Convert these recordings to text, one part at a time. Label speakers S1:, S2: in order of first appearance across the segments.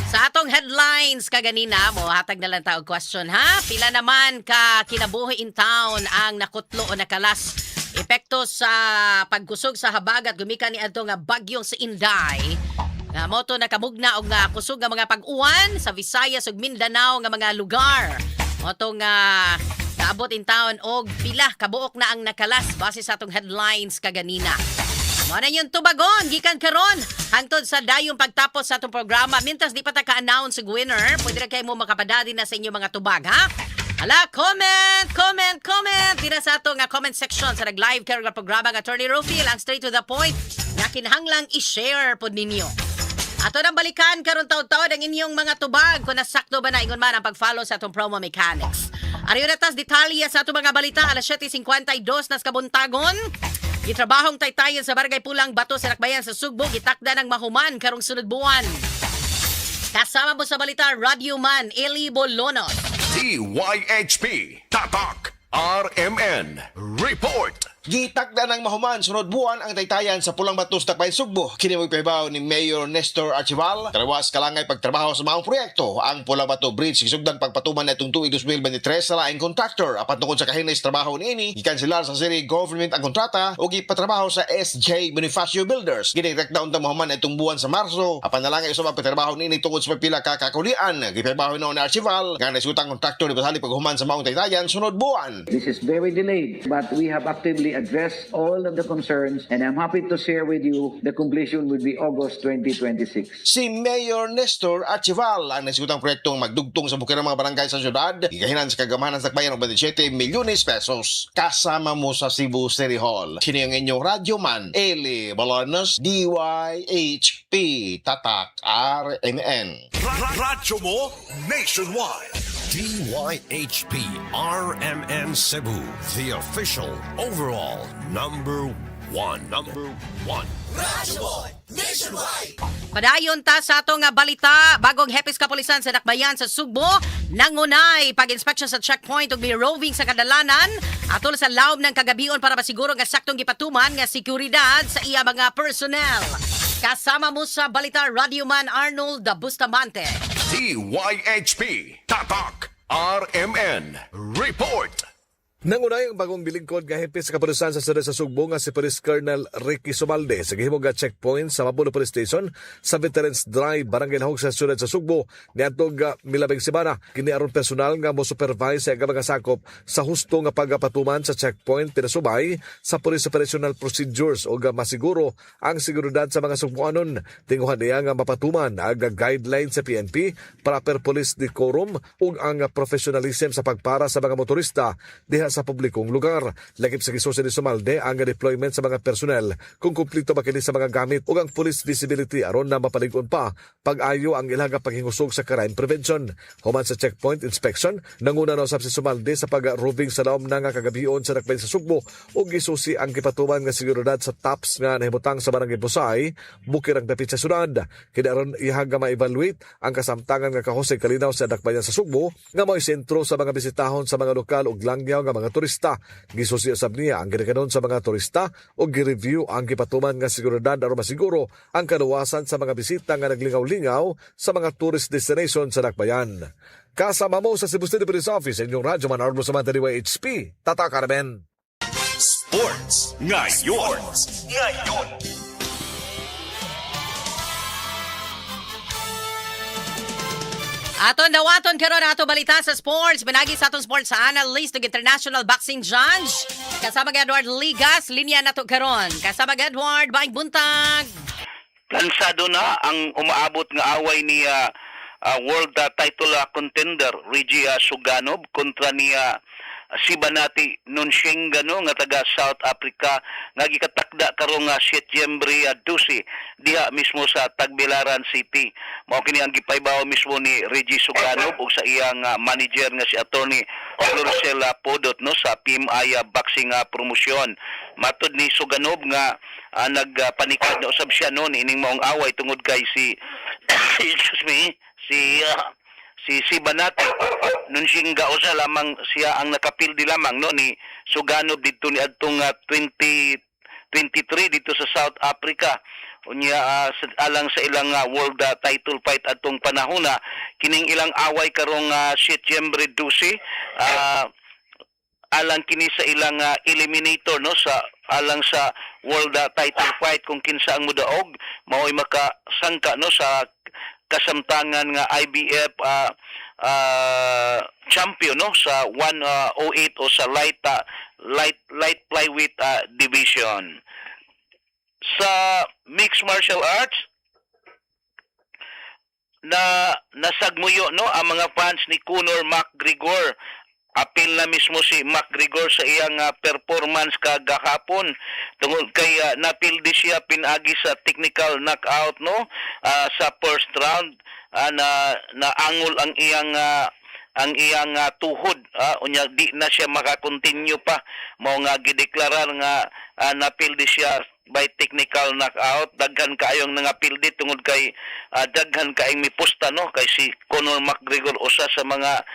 S1: Sa atong headlines kaganina, mo hatag na lang ta og question, ha. Pila naman ka kinabuhi in town ang nakutlo o nakalas epekto sa pagkusog sa habagat gumikan ni adto nga bagyong sa Inday? Nga moto nakamugna og nga kusog nga mga pag-uwan sa Visayas ug Mindanao nga mga lugar. Moto nga naabot in town og pila kabuok na ang nakalas base sa atong headlines kaganina. Mo na yung tubagon gikan karon hangtod sa dayong pagtapos sa atong programa. Mintas di pa ta ka-announce og winner, pwede ra kay mo makapadadi na sa inyong mga tubag, ha. Hala, comment, comment, comment dira sa ato nga comment section sa nag-live karon nga programa nga Attorney Rufil, ang straight to the point nga kinahanglang i-share pod ninyo. Ato nang balikan karon taud-taud ang inyong mga tubag kung nasakto ba na ingon man ang pag-follow sa atong promo mechanics. Ariyo na tas detalye sa atong mga balita alas 7:52 nas kabuntagon. Gitrabahong taytayan sa Barangay Pulang Bato sa Dakbayan sa Sugbo gitakda ng mahuman karong sunod buwan. Kasama mo sa balita, Radio Man Eli Bolonos.
S2: DYHP Tatak RMN Report.
S3: Gitakda ng mahuman sunod buwan ang taytayan sa Pulang Bato sa Dakbayan Sugbo. Kini mo'y pahibaw ni Mayor Nestor Archival. Tarawas kalangay pagtrabaho sa maong proyekto. Ang Pulang Bato Bridge gisugdan pagpatuman na itong tuig 2023 sa laing kontraktor. Apan tungod sa kahinay sa trabaho niini, gikanselar sa city government ang kontrata o gipatrabaho sa SJ Bonifacio Builders. Ginirekta unta mahuman na itong buwan sa Marso. Apan nalangay usab ang pagtrabaho niini tungod sa pagpila ka kakulian. Gipahibaw ni Archival nga naisutang kontraktor ni pasali paghuman sa maong taytayan sunod buwan.
S4: This is very delayed, but we have actively addressed all of the concerns, and I'm happy to share with you the completion will be August 2026.
S3: Si Mayor Nestor Archival, ang naisutang proyektong magdugtong sa bukirang mga barangay sa syudad, gigahinan sa kagamanan sa Dakbayan og 27 milyones pesos. Kasama mo sa Cebu City Hall. Kini ang inyong radyo man, Eli Bolanos, DYHP, Tatak, RMN.
S2: Radyo mo nationwide.
S5: DYHP RMN Cebu, the official overall number one. Number one.
S1: Padayon ta sa ato nga balita, bagong hepes kapulisan sa Dakbayan sa Sugbo nangunay pag-inspection sa checkpoint ug roving sa kadalanan atol sa lawom ng kagabion para masiguro nga saktong gipatuman nga seguridad sa iya mga personnel. Kasama mo sa balita, Radyoman Arnold Bustamante.
S2: DYHP Tatak RMN Report.
S6: Nangunay ang bagong bilingkod nga hepe sa kapulisan sa syudad sa Sugbo nga si Police Colonel Ricky Sumalde sa gihimo nga checkpoint sa Mapulo Police Station sa Veterans Drive, Barangay Lahog sa syudad sa Sugbo niadtong milabing semana. Kini aron personal nga mo supervise sa mga sakop sa husto nga pagpatuman sa checkpoint pinasubay sa police operational procedures o masiguro ang seguridad sa mga Sugboanon. Tinguhan niya nga mapatuman ang guidelines sa PNP, proper police decorum ug ang professionalism sa pagpara sa mga motorista diha sa publikong lugar. Lakip sa gisusi ni Sumalde ang deployment sa mga personnel kung kumplito ba kini sa mga gamit ug ang police visibility aron na mapalig-on pa pag-ayo ang ilang paghingusog sa crime prevention. Human sa checkpoint inspection, nanguna na usab si Sumalde sa pag-roving sa lawom na nga kagabion sa Dakbayan sa Sugbo ug gisusi ang gipatuman nga seguridad sa TAPS nga nahimutang sa Barangay Busay, bukirang dapit sa syudad. Kini aron ihag nga ma-evaluate ang kasamtangan nga kahusay kalinaw sa Dakbayan sa Sugbo nga mao'y sentro sa mga bisitahon sa mga lokal ug langyaw nga mga turista. Gisusi usab niya ang ginikanon sa mga turista ug gi-review ang gipatuman nga seguridad aron masiguro ang kaluwasan sa mga bisita nga naglingaw-lingaw sa mga tourist destination sa Dakbayan. Kasama mo sa Cebu City Police Office, inyong radyo man Arlo Samantha, DYHP, Tatak RMN.
S2: Sports Ngayon. Ngayon.
S1: Aton dawaton karon ato balita sa sports. Pinagi sa atong sports analyst ug international boxing judge. Kasama kay Edward Ligas, linya nato karon. Kasama kay Edward, maayong buntag.
S7: Plansado na ang umaabot nga away ni world title contender Reggie Suganov kontra niya Sibanati Nonshengano nga taga South Africa nga gikatakda karong Setyembre 12 diha mismo sa Tagbilaran City. Mao kini ang gipaybaw mismo ni Reggie Suganov ug sa iyang manager nga si Attorney Florcel Podot, no, sa PMI Boxing Promosyon. Matud ni Suganov nga nagpanikad na usab siya noon ining maong away tungod kay si, excuse me, si Sibanati Nontshinga usa lamang siya ang nakapildi lamang, no, ni Suganov didto ni adtong 2023 dito sa South Africa. Unya alang sa ilang world title fight atong panahona kining ilang away karong Setyembre 12, alang kini sa ilang eliminator no, sa alang sa world title fight kung kinsa ang modaog mao'y makasangka no sa kasamtangan nga IBF champion no sa 108 o sa light flyweight division. Sa mixed martial arts na nasagmuyo no ang mga fans ni Conor McGregor. Apil na mismo si McGregor sa iyang performance kagahapon tungod kay napildi siya pinagi sa technical knockout no sa first round, na naangol ang iyang tuhod, unya di na siya makakontinue pa, mao nga gideklarar nga napildi siya by technical knockout. Daghan kaayong nangapildi tungod kay daghan kaayong mipusta no kay si Conor McGregor usa sa mga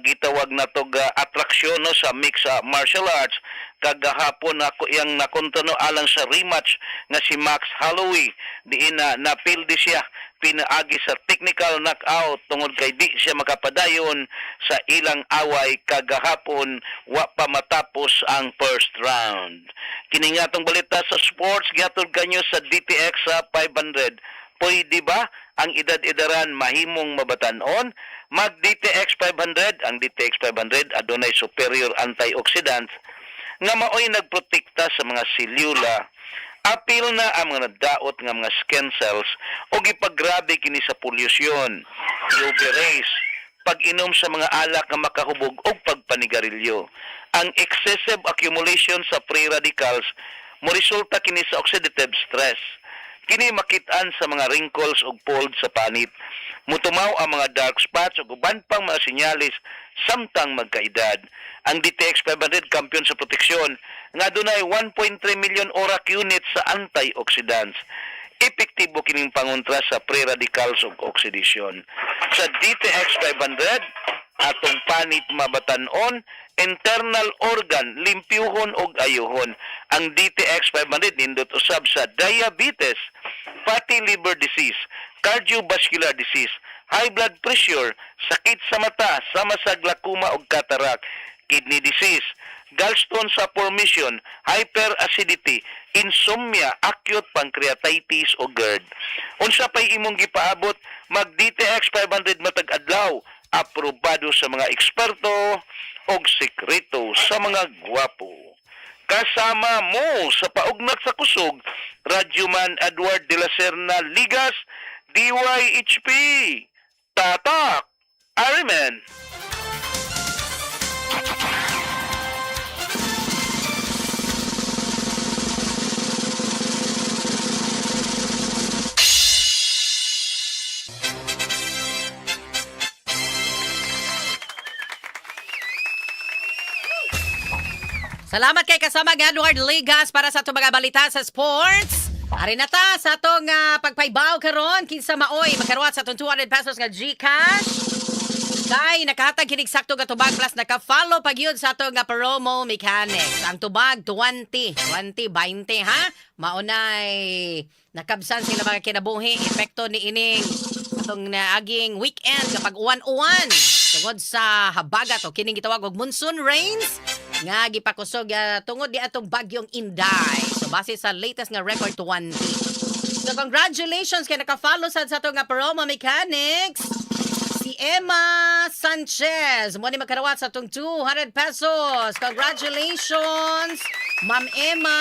S7: gitawag natog atraksyon no sa mixed martial arts. Kagahapon ako iyang nakontra no alang sa rematch nga si Max Holloway, diin na napildi siya pinaagi sa technical knockout tungod kay di siya makapadayon sa ilang away kagahapon, wa pa matapos ang first round. Kini nga atong balita sa sports gihatod kanyo sa DTX sa 500. Pwede ba ang edad-edaran mahimong mabatan-on? Mag DTX 500, ang DTX 500 adunay superior antioxidants nga maoy nagprotekta sa mga selula, apil na ang mga nadaot nga mga skin cells o gipagrabe kini sa polusyon, UV rays, pag-inom sa mga alak nga makahubog og pagpanigarilyo. Ang excessive accumulation sa free radicals moresulta kini sa oxidative stress. Kini makit-an sa mga wrinkles ug folds sa panit. Mutumaw ang mga dark spots ug uban pang mga sinyalis samtang magkaedad. Ang DTX 500 kampiyon sa proteksyon nga adunay 1.3 million ORAC units sa antioxidants. Epektibo kining pangontra sa free radicals ug oxidation. Sa DTX 500, atong panit mabatan-on, internal organ limpyuhon og ayuhon. Ang DTX 500 nindot usab sa diabetes, fatty liver disease, cardiovascular disease, high blood pressure, sakit sa mata sama sa glaucoma ug cataract, kidney disease, gallstone sa formation, hyperacidity, insomnia, acute pancreatitis o GERD. Unsa pay imong gipaabot, mag DTX 500 matag adlaw, aprobado sa mga eksperto og sekreto sa mga gwapo. Kasama mo sa paugnat sa kusog, Radyoman Edward de la Serna Ligas, DYHP. Tatak! RMN.
S1: Salamat kay kasama nga Edward Ligas para sa atong mga balita sa sports. Ari na ta sa atong pagpaybaw karon kinsa maoy makaruwat sa atong 200 pesos nga GCash. Kay nakahatag kinig sakto nga tubag plus naka-follow pag yun sa atong nga promo mechanics. Ang tubag 20, 20, 20 ha. Maunay nakabsan sila mga kinabuhi epekto ni ining atong naaging weekend kapag uwan-uwan tungod sa habagat o kining gitawag og monsoon rains nga gipakusog tungod di atong bagyong Inday. So base sa latest nga record 20. So congratulations kay naka-follow sad sa atong nga promo mechanics. Si Emma Sanchez. Mo ni makarawat sa atong 200 pesos. Congratulations, Ma'am Emma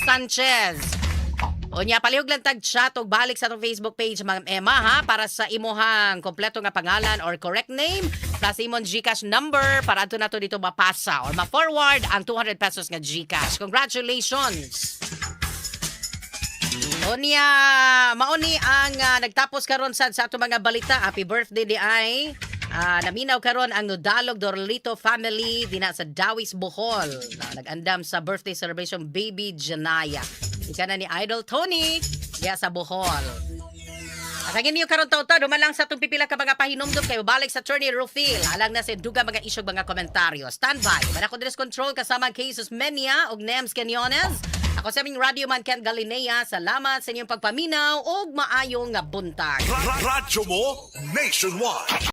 S1: Sanchez. Unya, palihog lang tag chat og balik sa atong Facebook page, Ma'am Emma, ha, para sa imuhang kompleto nga pangalan or correct name plus imong GCash number para adto nato dito mapasa or ma-forward ang 200 pesos nga GCash. Congratulations! Unya, mauni ang nagtapos karon sad sa atong mga balita. Happy birthday di ay. Naminaw karon ang Nudalog Dorlito family dina sa Dawis, Bohol. Na nag-andam sa birthday celebration baby Janaya. Ika na ni Idol Tony diya sa Bohol. At ang inyo karon taw duman lang sa atong pipila ka mga pahinumdum kay balik sa Attorney Rufil. Alang na sa duga mga isyog mga komentaryo. Standby. Manako Control kasama ang Cases Menia ug Nems Quinones. Ako sa aming radio man Ken Galinea, salamat sa inyong pagpaminaw ug maayong buntag.
S2: Radyo mo nationwide.